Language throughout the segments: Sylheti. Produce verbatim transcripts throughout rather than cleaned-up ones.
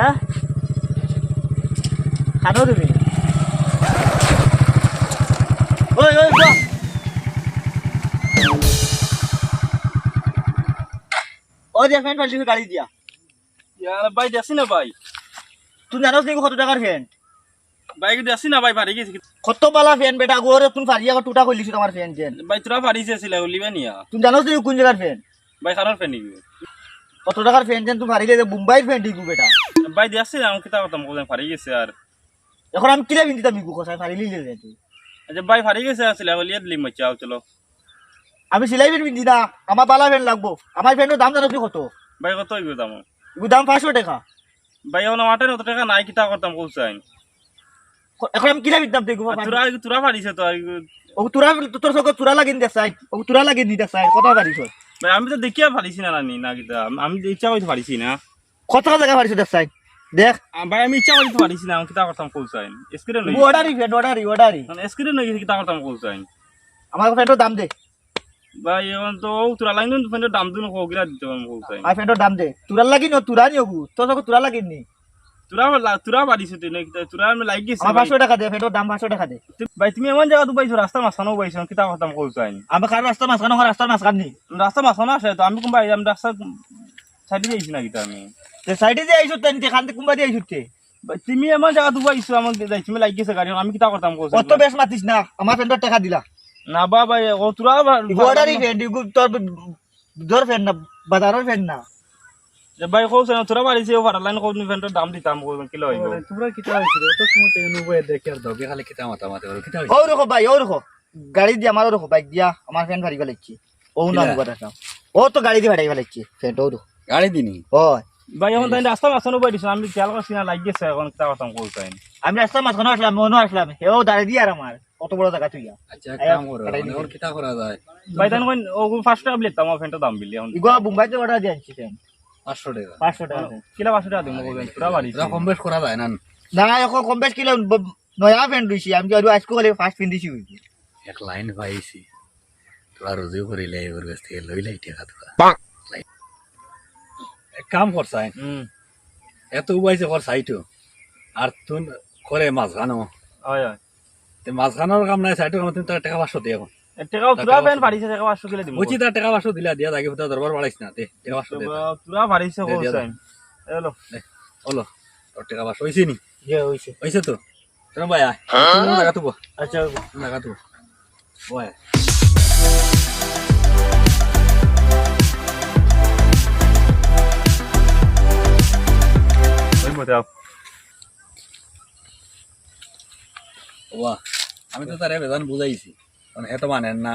হ্যাঁ? খানো তুমি? ওই, ওই, ওই। ও দিয়া প্যান্ট ফালছি গাড়ি দিয়া। ইয়ার ভাই, দেখছি না ভাই। তুই জানোস নি কত টাকার প্যান্ট? ভাই, দেখছি না ভাই, ফাড়ি গেছে। কত বালা প্যান্ট বেটা, গোরে তুই ফাড়ি আবার টুটা করলিস আমার প্যান্ট যেন। ভাই, তোরা ফাড়ি চেয়েছিলে, লিবে নিয়া। তুই জানোস নি কোন জায়গার প্যান্ট? ভাই, কারোর প্যান্ট নিবি। কত টাকার প্যান্ট যেন তুই ফাড়ি গেছে, বোম্বাইর প্যান্ট দিবি বেটা। ভাই, দেখছি না, আমি কিতা করতাম, কোথায় ফাড়ি গেছে আর। এখন আমি কিলা পিন্দিতাম ইগু কসাই ফাড়ি লিলে যে তুই। আচ্ছা ভাই, ফাড়ি গেছে আর সিলাই লিয়া দিলি মজা, চলো। আমি সিলাই পিন পিন্দি না, আমার বালা প্যান্ট লাগবো। আমার প্যান্টর দাম জানো তুই কত? ভাই, কত হইব দাম? ইগু দাম পাঁচশো টাকা। ভাই, এখন আমার অত টাকা নাই, কিতা করতাম, কও চাইন। ক-, এখন আমি কিলা পিন্দিতাম তুই ইগু আর ফাড়ি? তোরা, তোরা ফাড়িছে তো আর। ও তোরা, তোর চোখে তোরা লাগিন দেখ চাই, ও তোরা লাগিন নি দেখ চাই, কথা ফাড়িছ। ভাই, আমি তো দেখিয়া ফাড়িছি না, নানি, না কিতা, আমি, আমি ইচ্ছা করি ফাড়িছি না। কত জায়গা ফাড়িছ দেখ চাই, দেখ। আ, ভাই, আমি ইচ্ছা করি তো ফাড়িছি না, আমি কিতা করতাম, কও চাইন। এক্সিডেন্ট হই গেছে। অর্ডারি প্যান্ট, অর্ডারি, অর্ডারি। মানে, এক্সিডেন্ট হই গেছে, কিতা করতাম, কও চাইন। আমার প্যান্টর দাম দে। ভাই, এখন তো ও তোরা লাইন প্যান্টর দাম দিন, কও কিলা দিতে পারবো, কও চাইন। আমার প্যান্টর দাম দে। তোরা লাগি ন, তোরা নি ওগু। তোর চোখে তোরা লাগিন নি। তোরা লা-, তোরা ফাড়িছ তুই না, কিতা, তোরা আমি লাগ গেছে আমার ভাই। পাঁচশো টাকা দে, প্যান্টর দাম পাঁচশো টাকা দে। ভাই, তুমি এমন জায়গা তো পাইছো, রাস্তার মাঝখানেও পাইছো, কিতা করতাম, কও চাইন। আমি কার রাস্তার মাঝখানে, আমার রাস্তার মাঝখান নি। রাস্তার মাঝখানে আছে তো, আমি কোন ভাই, আমি রাস্তা সাইডে যাইছি না কিতা আমি? তে সাইডে যে আইছো, তেন তে খান তে কুম্বা দিয়ে আইছো তে? ভাই, তুমি এমন জায়গা দুবা আইছো, আমার যাই, তুমি লাগি গেছে গাড়ি, আমি কিতা করতাম, কও চাইন? অত বেশ মাতিস না, আমার প্যান্টর টাকা দিলা। না বা ভাই, ও তোরা বা-, ইগু অর্ডারি প্যান্ট, ইগু তোর বুঝর প্যান্ট না, বাজারর প্যান্ট না। যে ভাই, কও চাইন, তোরা ফাড়িছে, ও ফাড়া লাইন, কও তুমি প্যান্টর দাম দিতাম, কও কিলা হইব? আরে, তোমরা কিতা হইছে রে? অত সময় তো এনে বইয়া দেখি আর দগে খালি কিতা মাতামাতি করো, কিতা হইছে? ও রকো ভাই, ও রকো। গাড়ি দিয়া, আমার রকো, বাইক দিয়া, আমার প্যান্ট ফাড়ি ফেলাইছি। ও না, কিলা? আমি কথা চাও। ও তো গাড়ি দি ফাড়াই ফেলাইছি, প্যান্ট ও রকো। গাড়ি দিনি? ও। ভাই, এখন তাই রাস্তা মাঝখানে বই দিছে, আমি খেয়াল করছি না, লাগি গেছে, এখন কিতা করতাম, কও চাইন। আমি রাস্তা মাঝখানে আসলাম, মনে আসলাম, হেও দাঁড়াই দিয়ে আর আমার, কত বড় জায়গা তুই। আচ্ছা, এক আচ্ছা, কাম করো, ফাটাই মানে দিবি। ওর কিতা করা যায়? ভাই, তাই কইন, ও পাঁচশো টাকা বিলেত আমার প্যান্টর দাম বিলি এখন। ইগো বোম্বাইতে অর্ডার দিয়ে আনছি প্যান্ট। পাঁচশো টাকা? পাঁচশো টাকা। কিলা পাঁচশো টাকা দিমু, কইন, তোরা ফাড়িছ। তোরা কম বেশ করা যায় না? না, এখন কম বেশ কিলা, ব-, নয়া প্যান্ট লইছি, আমি কি আরো আজকে বলে ফার্স্ট পিন্দিছি হইছে। এক লাইন পাইছি, তোরা রুজু করিলে এবার কাছ থেকে লইলাই টাকা তোরা। এক কাম কর চাইন। হুম। এত উবাইছে কর সাইটো। আর তুই করে মাঝখানো। হয়, হয়। তে মাঝখানোর কাম নাই, সাইটো কাম, তুমি তার টাকা পাঁচশো দে এখন। এ, টাকা তার তোরা টাকা প্যান্ট পাঁচশো ফাড়িছে, টাকা পাঁচশো কিলা দিমু? বুঝছি, তার টাকা পাঁচশো দিলা, দিয়া যাগে, হুতা দরবার বাড়াইছ না, দে, টাকা পাঁচশো দে। তোরা, তোরা ফাড়িছে, দে, কও দিয়া চাইন। দে। এলো। দে, ওলো, তোর টাকা পাঁচশো হইছে নি? ইয়ে, হইছে। হইছে তো? শোনো ভাই, আয়। হ্যাঁ? তুমি জায়গা তো বহ। আচ্ছা, হইব। তুমি জায়গা তো বহ। ওই। ওই মতে আও। ওয়া, আমি তো তারে বেজান বুঝাইছি, মানে, হে তো মানের না,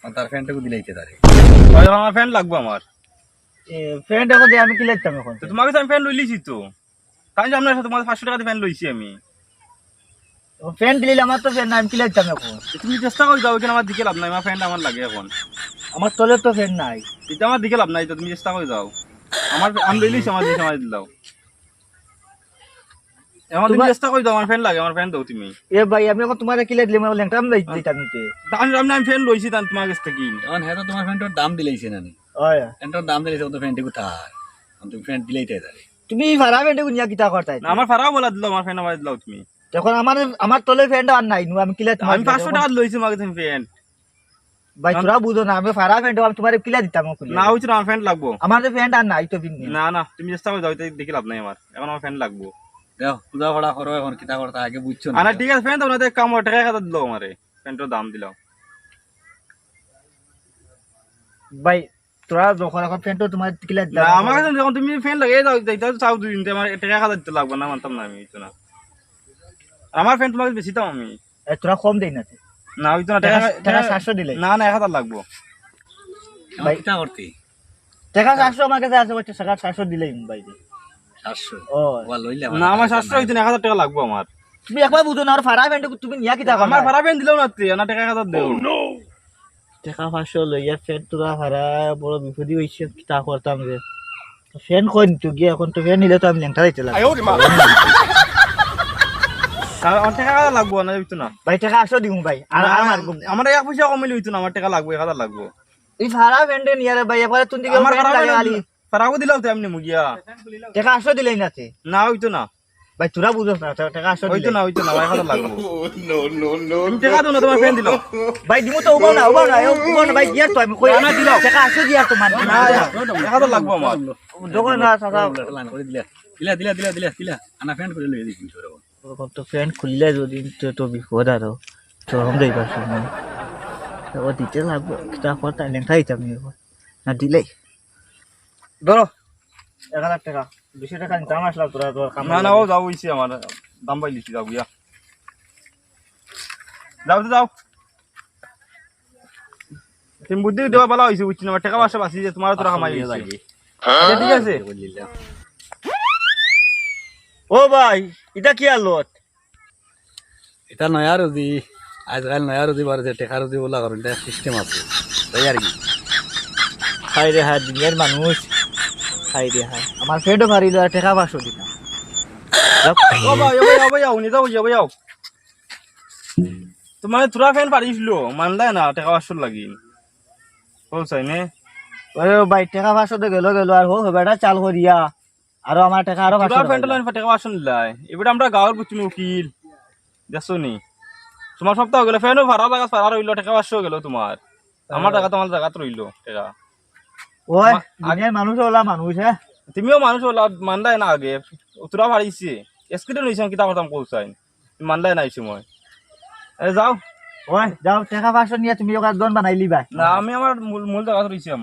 মানে, তার প্যান্টটুকু দিলাইছে তারে। ভাই, আমার প্যান্ট লাগবো আমার। এ, প্যান্ট এখন দে, আমি কিলা দিতাম এখন? তো তোমার কাছে আমি প্যান্ট লইলিছি তো। তাই সামনে আসো, তোমার পাঁচশো টাকা দিয়ে প্যান্ট লইছি আমি। ও, প্যান্ট দিলে আমার তো প্যান্ট না, আমি কিলা দিতাম এখন? তো তুমি চেষ্টা করে যাও, এখানে আমার দিকে লাভ নাই, আমার প্যান্ট আমার লাগে এখন। আমার তলে তো প্যান্ট নাই। এটা আমার দিকে লাভ নাই, তো তুমি চেষ্টা করে যাও। আমার, আমি লইলিছি, আমার দিকে আমার দিলাও। এখন তুমি বাই- চেষ্টা করে দাও, আমার প্যান্ট লাগে, আমার প্যান্ট দাও তুমি। এ ভাই, আমি এখন তোমারে কিলা দিলে, আমার লেংটা আমি দিতাম নিতে। তা আমি, আমি, আমি প্যান্ট লইছি, তান তোমার কাছ থেকে। এখন হে তো তোমার প্যান্টর দাম দিলাইছে না নি? ওই। প্যান্টর দাম দিলাইছে, ও তো প্যান্টে কোথায়? এখন তুমি প্যান্ট দিলেই তাই তাহলে। তুমি ফাড়া প্যান্টে কোন ইয়া কিতা করতাই? না, আমার ফাড়াও বলা দিলাও, আমার প্যান্ট আমার দিলাও তুমি। এখন আমার, আমার তলে প্যান্ট আর নাই, নু আমি কিলা তোমার আমি পাঁচশো এখন টাকা লইছি তোমার কাছে প্যান্ট। ভাই, না। তোরা বুঝো না, আমি ফাড়া প্যান্ট, আমি তোমারে কিলা দিতাম, ও খুলে। না, ওই তো আমার প্যান্ট লাগবো। আমার তো প্যান্ট আর নাই তো পিন্দি। না, না, তুমি চেষ্টা করে যাও, এটা দেখে লাভ নাই আমার। এখন আমার প্যান্ট লাগবো। দেখো, পূজা ফাড়া করো, এখন কিতা করতা, আগে বুঝছো না। আরে, ঠিক আছে, প্যান্ট তো না, দেখ, কাম, টাকা এক হাজার দিলাও আমারে, প্যান্টর দাম দিলাও। ভাই, তোরা যখন এখন প্যান্ট তোমার কিলা দিতাম না, আমার এখন। কাছে যখন তুমি প্যান্ট লাগাই দাও, যাইতে চাও দুই দিন, আমার টাকা এক হাজার দিতে লাগবো না, মানতাম না আমি, এই তো না। আর আমার প্যান্ট তোমার কাছে বেশি দাম আমি। এ, তোরা কম দেই না তে? না, ওই তো না, টাকা, টাকা, টাকা টাকা সাতশো দিলে। না, না, এক হাজার লাগবো। ভাই। কিতা করতে? টাকা সাতশো আমার কাছে আছে, ওই টাকা সাতশো দিলেই ভাই। সাতশো? ও। ওয়া, লইলে না, আমার আমার সাতশো টাকা হইতো না, এক হাজার টাকা লাগবো আমার। তুমি একবার বুঝো না, আর ফাড়া প্যান্ট তুমি নিয়া কিতা আমার করবা? ফাড়া প্যান্ট দিলেও না তে, না টাকা এক হাজার দেও। টাকা পাঁচশো লইয়া প্যান্ট তোরা ফাড়া বড় বিপদই হইছে, কিতা করতাম রে? প্যান্ট কই নিতো গিয়া, এখন তো প্যান্ট নিলে তো আমি লেংটা দিতে লাগবো। আয় ওরে মা। তা আমার টাকা লাগবো না, দিত না। ভাই, টাকা আটশো দিমু ভাই। আর, না, আর মারবো না। আমার এক পয়সা কমাইলে হইতো না, আমার টাকা লাগবো, এক হাজার লাগবো। এই ফাড়া প্যান্টে নিয়ে রে ভাই, একবারে তুই দিকে আমার প্যান্ট ফাড়া লাগে প্যান্ট খালি। তারাও দিলাও তো এমনি মুগিয়া। টেকা আটশো দিলেই না তে। না, অইতো না। ভাই, তোরা বুঝোস না, টেকা আটশো অইতো দিলেই। না, অইতো না, এক হাজার লাগবো। টেকা দেও না, তুমার ফ্যান দিলাও। ভাই, দিমু তো, উবাও না, উবাও না, এ, উবাও না, ভাই, দিয়ার তো আমি কই। না, না, দিলাও। টেকা আটশো দিয়ার তো মানে। না, না, এক হাজার লাগবো আমার। দোকান না, চাচা। দিলা, দিলা, দিলা, দিলা, দিলা। আনা ফ্যান করে লই দিছি। অখন তো ফ্যান খুললে যদি তো, তো বিপদ আরো। চরম যাইবার সময়। তো দিতে লাগবো, কিতা কথা লেংটা দিতাম নি অখন। না দিলেই। ধরো, এক হাজার টেকা। দুইশো টেকা নিতাম আসলাম, তোরা, তোর কাম না, না, ও যাও, অইছে আমার। দাম পাইলিছি, যাও গিয়া। যাও তো যাও। তুমি বুদ্ধি দেওয়া বালা অইছে, বুঝছি না, আমার টেকা পয়সা বাঁচি যে তুমার তোরা কামাই অইছে। আচ্ছা, ঠিক আছে। ও ভাই, ইটা কি আলত? ইটা নয়া রুজি, আজকাল নয়া রুজি বাড়ছে, টেকা রুজি বলা করেন, ইটা সিস্টেম আছে, তাই আর কি। হায় রে হায়, দিনের মানুষ, হায় রে হায়, আমার পেটও ভারি লয়, টেকা পাঁচশো দিতাম। ও ভাই, ও ভাই, ও ভাই, আও, নিয়ে যাও, যাও, যাও। তোমার তোরা ফ্যান পারিছিল, মানলায় না, টেকা পাঁচশো লাগি। ও চাই নে? ওরে ভাই, টেকা পাঁচশো তো গেল, গেল, আর হো, হো, বেটা চাল করিয়া, আরো আমার টেকা আরো তোরা পাঁচশো ফ্যান টাকা। টেকা পাঁচশো নিলাই, এবার আমরা গাঁওর বুঝছি উকিল, দেখছো নি? তোমার সপ্তাহ গেল, ফ্যানও ভাড়া লাগা, ভাড়া রইল, টেকা পাঁচশো গেল তোমার। আমার হ্যাঁ। জায়গা তোমার জায়গাত রইল, টেকা। ওই, মা-, আগে দিনের মানুষ ওলা মানুষ, হ্যাঁ? তুমিও মানুষ ওলা, মানলায় না আগে। তোরা পারিছে। এক্সিডেন্ট অইছে, কিতা করতাম কও চাই? মানলায় না এই সময়। আরে যাও। ওই, যাও, টেকা পাঁচশো নিয়া তুমি ওখানে দন বানাইলি ভাই। না, আমি আমার মূল, মূল জায়গাত রইছি আমার।